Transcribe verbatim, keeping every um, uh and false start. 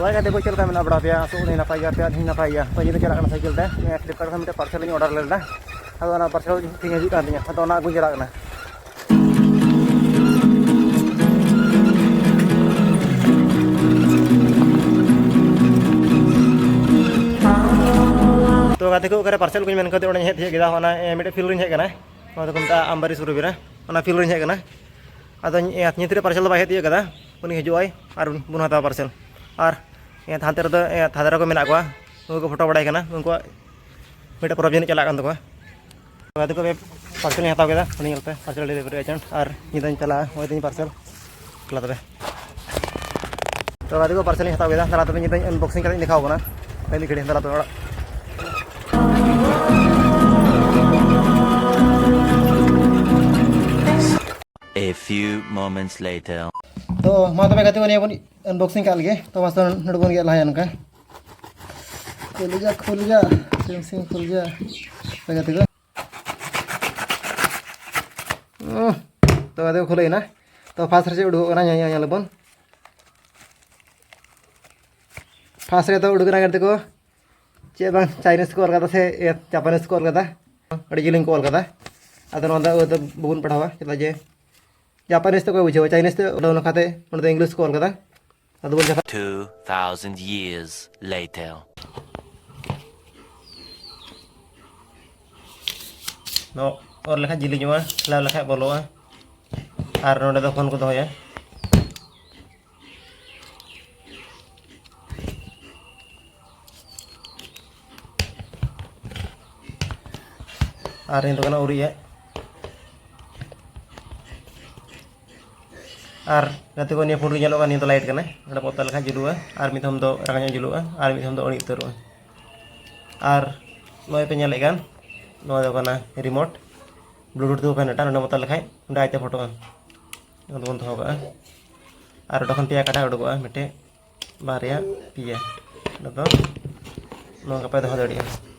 ᱛᱚ ᱜᱟᱛᱮ ᱠᱚ, ᱪᱮᱫ ᱞᱮᱠᱟ ᱢᱮᱱᱟᱜ ᱵᱟᱲᱟ ᱯᱮᱭᱟ? ᱟᱥᱚᱜ ᱠᱟᱹᱱᱟᱹᱧ ᱱᱟᱯᱟᱭ ᱜᱮᱭᱟ ᱯᱮ, ᱟᱨ ᱤᱧ ᱱᱟᱯᱟᱭ ᱜᱮᱭᱟ᱾ ᱛᱚ ᱤᱧ ᱫᱚ ᱪᱟᱞᱟᱜ ᱠᱟᱱᱟ ᱥᱟᱭᱠᱮᱞ ᱛᱮ, ᱯᱷᱞᱤᱯᱠᱟᱨᱴ ᱠᱷᱚᱱ ᱢᱤᱫᱴᱮᱱ ᱯᱟᱨᱥᱮᱞ ᱤᱧ ᱚᱰᱟᱨ ᱞᱮᱫᱟ᱾ ᱟᱫᱚ ᱚᱱᱟ ᱯᱟᱨᱥᱮᱞ ᱛᱮᱦᱮᱧ ᱦᱤᱡᱩᱜ ᱠᱟᱱ ᱛᱤᱧᱟ, ᱟᱫᱚ ᱚᱱᱟ ᱟᱹᱜᱩᱧ ᱪᱟᱞᱟᱜ ᱠᱟᱱᱟ᱾ ᱛᱚ ᱜᱟᱛᱮ ᱠᱚ, ᱚᱠᱟᱨᱮ ᱯᱟᱨᱥᱮᱞ ᱠᱚᱧ ᱢᱮᱱ ᱠᱟᱛᱮ ᱚᱸᱰᱮᱧ ᱦᱮᱡ ᱛᱤᱭᱳᱜ ᱠᱮᱫᱟ, ᱚᱱᱟ ᱮ, ᱢᱤᱫᱴᱮᱱ ᱯᱷᱤᱞᱰ ᱨᱤᱧ ᱦᱮᱡ ᱟᱠᱟᱱᱟ᱾ ᱱᱚᱣᱟ ᱫᱚᱠᱚ ᱢᱮᱛᱟᱜᱼᱟ ᱟᱢᱵᱟᱨᱤ ᱥᱩᱨᱩᱵᱤᱨᱟ, ᱚᱱᱟ ᱯᱷᱤᱞᱰ ᱨᱤᱧ ᱦᱮᱡ ᱟᱠᱟᱱᱟ᱾ ᱟᱫᱚ ᱱᱤᱛ ᱨᱮ ᱯᱟᱨᱥᱮᱞ ᱫᱚ ᱵᱟᱭ ᱦᱮᱡ ᱛᱤᱭᱳᱜ ᱠᱟᱫᱟ, ᱩᱱᱤ ᱦᱤᱡᱩᱜᱼᱟᱭ ᱟᱨ ᱵᱚᱱ ᱦᱟᱛᱟᱣᱟ ᱯᱟᱨᱥᱮᱞ᱾ ᱟᱨ ᱮ, ᱦᱟᱱᱛᱮ ᱨᱮᱫᱚ ᱮ, ᱦᱟᱱᱛᱮ ᱨᱮᱠᱚ ᱢᱮᱱᱟᱜ ᱠᱚᱣᱟ, ᱩᱱᱠᱩ ᱠᱚ ᱯᱷᱳᱴᱳ ᱵᱟᱲᱟᱭ ᱠᱟᱱᱟ, ᱩᱱᱠᱩᱣᱟᱜ ᱢᱤᱫᱴᱮᱱ ᱯᱚᱨᱚᱵᱽ ᱡᱟᱹᱱᱤᱡ ᱪᱟᱞᱟᱜ ᱠᱟᱱ ᱛᱟᱠᱚᱣᱟ᱾ ᱜᱟᱛᱮ ᱠᱚ, ᱯᱟᱨᱥᱮᱞ ᱤᱧ ᱦᱟᱛᱟᱣ ᱠᱮᱫᱟ, ᱩᱱᱤ ᱧᱮᱞᱛᱮ ᱯᱟᱨᱥᱮᱞ ᱰᱮᱞᱤᱵᱷᱟᱨᱤ ᱮᱡᱮᱱᱴ, ᱟᱨ ᱧᱤᱫᱟᱹᱧ ᱪᱟᱞᱟᱜᱼᱟ, ᱦᱚᱸᱜᱼᱚᱭ ᱛᱤᱧ ᱯᱟᱨᱥᱮᱞ᱾ ᱫᱮᱞᱟ ᱛᱚᱵᱮ᱾ ᱛᱚ ᱜᱟᱛᱮ ᱠᱚ, ᱯᱟᱨᱥᱮᱞ ᱤᱧ ᱦᱟᱛᱟᱣ ᱠᱮᱫᱟ, ᱫᱮᱞᱟ ᱛᱚᱵᱮ ᱧᱤᱫᱟᱹᱧ ᱟᱱᱵᱚᱠᱥᱤᱝ ᱠᱟᱛᱮᱧ ᱫᱮᱠᱷᱟᱣ ᱟᱵᱚᱱᱟ᱾ ᱦᱟᱯᱮ ᱢᱤᱫ ᱜᱷᱟᱹᱲᱤᱡ, ᱫᱮᱞᱟ ᱛᱚᱵᱮ ᱚᱲᱟᱜ᱾ A few moments later. ᱛᱚ ᱢᱟ ᱛᱚᱵᱮ ᱜᱟᱛᱮ ᱠᱚ, ᱱᱤᱭᱟᱹ ᱵᱚᱱ ᱟᱱᱵᱚᱠᱥᱤᱝ ᱠᱟᱜ ᱞᱮᱜᱮ᱾ ᱛᱚ ᱢᱟᱥᱮ ᱱᱚᱰᱮ ᱵᱚᱱ ᱜᱮᱫ ᱞᱟᱦᱟᱭᱟ ᱱᱚᱝᱠᱟ᱾ ᱠᱷᱩᱞ ᱡᱟ, ᱠᱷᱩᱞ ᱡᱟ, ᱥᱤᱢ ᱥᱤᱢ ᱠᱷᱩᱞ ᱡᱟ᱾ ᱛᱚ ᱜᱟᱛᱮ ᱠᱚ᱾ ᱩᱸ, ᱛᱚ ᱜᱟᱛᱮ ᱠᱚ, ᱠᱷᱩᱞᱟᱹᱭᱮᱱᱟ᱾ ᱛᱚ ᱯᱷᱟᱥᱴ ᱨᱮ ᱪᱮᱫ ᱩᱰᱩᱠᱚᱜ ᱠᱟᱱᱟ, ᱧᱮᱞ, ᱧᱮᱞ, ᱧᱮᱞ ᱟᱵᱚᱱ᱾ ᱯᱷᱟᱥᱴ ᱨᱮ ᱫᱚ ᱩᱰᱩᱠ ᱮᱱᱟ ᱜᱟᱛᱮ ᱠᱚ, ᱪᱮᱫ ᱵᱟᱝ ᱪᱟᱭᱱᱤᱡᱽ ᱠᱚ ᱚᱞ ᱠᱟᱫᱟ ᱥᱮ, ᱮ, ᱡᱟᱯᱟᱱᱤᱡᱽ ᱠᱚ ᱚᱞ ᱠᱟᱫᱟ᱾ ᱟᱹᱰᱤ ᱡᱮᱞᱮᱧ ᱠᱚ ᱚᱞ ᱠᱟᱫᱟ᱾ ᱟᱫᱚ ᱱᱚᱣᱟ ᱫᱚ ᱟᱵᱚ ᱫᱚ ᱵᱟᱵᱚᱱ ᱯᱟᱲᱦᱟᱣᱟ, ᱪᱮᱫᱟᱜ ᱡᱮ ᱡᱟᱯᱟᱱᱤᱡᱽ ᱛᱮ ᱚᱠᱚᱭ ᱵᱩᱡᱷᱟᱹᱣᱟ, ᱪᱟᱭᱱᱤᱡᱽ ᱛᱮ ᱚᱞ ᱞᱮᱱᱠᱷᱟᱱ ᱛᱮ ᱚᱸᱰᱮ ᱫᱚ ᱤᱝᱞᱤᱥ ᱠᱚ ᱚᱞ ᱠᱟᱫᱟ᱾ ᱟᱫᱚ ᱵᱚᱱ Japan Two thousand years later. ᱱᱚᱣᱟ ᱚᱨ ᱞᱮᱠᱷᱟᱱ ᱡᱤᱞᱤᱧᱚᱜᱼᱟ, ᱴᱷᱮᱞᱟᱣ ᱞᱮᱠᱷᱟᱱ ᱵᱚᱞᱚᱜᱼᱟ᱾ ᱟᱨ ᱱᱚᱰᱮ ᱫᱚ ᱯᱷᱳᱱ ᱠᱚ ᱫᱚᱦᱚᱭᱟ᱾ ᱟᱨ ᱱᱤᱭᱟᱹ ᱫᱚ ᱠᱟᱱᱟ ᱩᱨᱤᱡ ᱟᱜ᱾ ᱟᱨ ᱜᱟᱛᱮ ᱠᱚ, ᱱᱤᱭᱟᱹ ᱯᱷᱳᱱ ᱨᱮ ᱧᱮᱞᱚᱜ ᱠᱟᱱᱟ, ᱱᱤᱭᱟᱹ ᱫᱚ ᱞᱟᱭᱤᱴ ᱠᱟᱱᱟ, ᱱᱚᱰᱮ ᱯᱚᱛᱟᱣ ᱞᱮᱠᱷᱟᱱ ᱡᱩᱞᱩᱜᱼᱟ᱾ ᱟᱨ ᱢᱤᱫ ᱫᱷᱚᱢ ᱫᱚ ᱨᱟᱸᱜᱟ ᱧᱚᱜ ᱡᱩᱞᱩᱜᱼᱟ, ᱟᱨ ᱢᱤᱫ ᱫᱷᱚᱢ ᱫᱚ ᱚᱲᱮᱡ ᱩᱛᱟᱹᱨᱚᱜᱼᱟ᱾ ᱟᱨ ᱱᱚᱜᱼᱚᱭ ᱯᱮ ᱧᱮᱞᱮᱫ ᱠᱟᱱ, ᱱᱚᱣᱟ ᱫᱚ ᱠᱟᱱᱟ ᱨᱤᱢᱳᱴ, ᱵᱞᱩᱴᱩᱛᱷ ᱛᱮᱠᱚ ᱠᱟᱱᱮᱠᱴᱟ᱾ ᱱᱚᱰᱮ ᱯᱚᱛᱟᱣ ᱞᱮᱠᱷᱟᱱ ᱚᱸᱰᱮ ᱟᱡᱛᱮ ᱯᱷᱳᱴᱳᱜᱼᱟ᱾ ᱱᱚᱣᱟ ᱫᱚᱵᱚᱱ ᱫᱚᱦᱚ ᱠᱟᱜᱼᱟ᱾ ᱟᱨ ᱚᱸᱰᱮ ᱠᱷᱚᱱ ᱯᱮᱭᱟ ᱠᱟᱴᱟ ᱩᱰᱩᱠᱚᱜᱼᱟ, ᱢᱤᱫᱴᱮᱡ, ᱵᱟᱨᱭᱟ, ᱯᱮᱭᱟ᱾ ᱚᱱᱟ ᱫᱚ ᱱᱚᱝᱠᱟ ᱯᱮ ᱫᱚᱦᱚ ᱫᱟᱲᱮᱭᱟᱜᱼᱟ᱾